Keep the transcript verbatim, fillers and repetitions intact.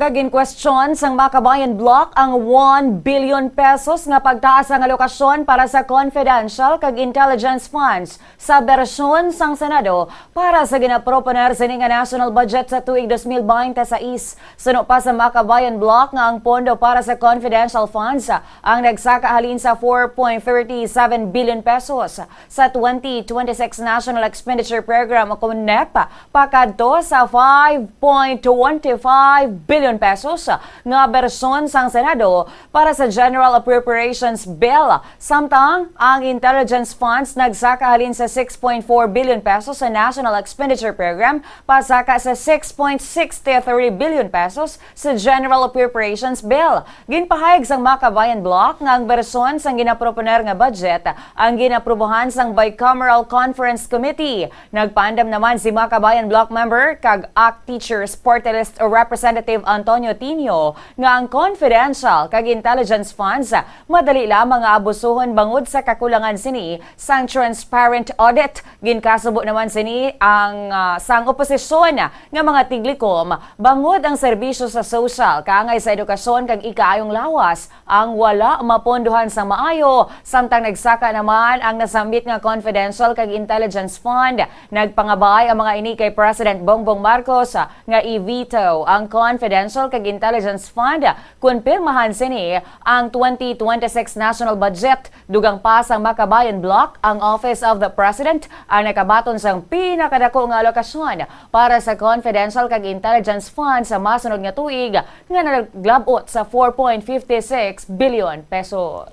Ginkwestiyon sang Makabayan Bloc ang one billion pesos nga pagtaas sang alokasyon para sa confidential kag intelligence funds sa bersyon sang Senado para sa ginaproponer sini nga national budget sa tuig dos mil binte sais. Suno pa sa Makabayan Bloc nga ang pondo para sa confidential funds ang nagsaka halin sa four point thirty seven billion pesos sa twenty twenty-six National Expenditure Program o kon nep pakadto sa five point twenty-five billion pesos nga bersyon sang Senado para sa General Appropriations Bill. Samtang ang intelligence funds nagsaka halin sa six point four billion pesos sa National Expenditure Program pasaka sa six point six three billion pesos sa General Appropriations Bill. Ginpahayag sang Makabayan Bloc nga ang bersyon sang ginaproponer nga budget ang ginaprubahan sang Bicameral Conference Committee. Nagpaandam naman si Makabayan Bloc member kag ACT Teachers Party List Representative Antonio Tinio nga ang confidential kag intelligence funds madali lamang nga abusuhon bangod sa kakulangan sini sang transparent audit. Ginkasubo naman sini ang, ah, sang oposisyon nga mga tiglikom bangod ang serbisyo sa sosyal, kaangay sa edukasyon kag ikaayong lawas ang wala mapondohan sang maayo, samtang nagsaka naman ang nasambit nga confidential kag intelligence fund. Nagpangabay ang mga ini kay President Bongbong Marcos nga i-veto ang confidential kag intelligence fund kon pirmahan sini ang twenty twenty-six national budget. Dugang pa sang Makabayan Bloc, ang Office of the President ang nakabaton sang pinakadako nga alokasyon para sa confidential kag intelligence fund sa masunod nga tuig nga naglab-ot sa four point fifty six billion pesos.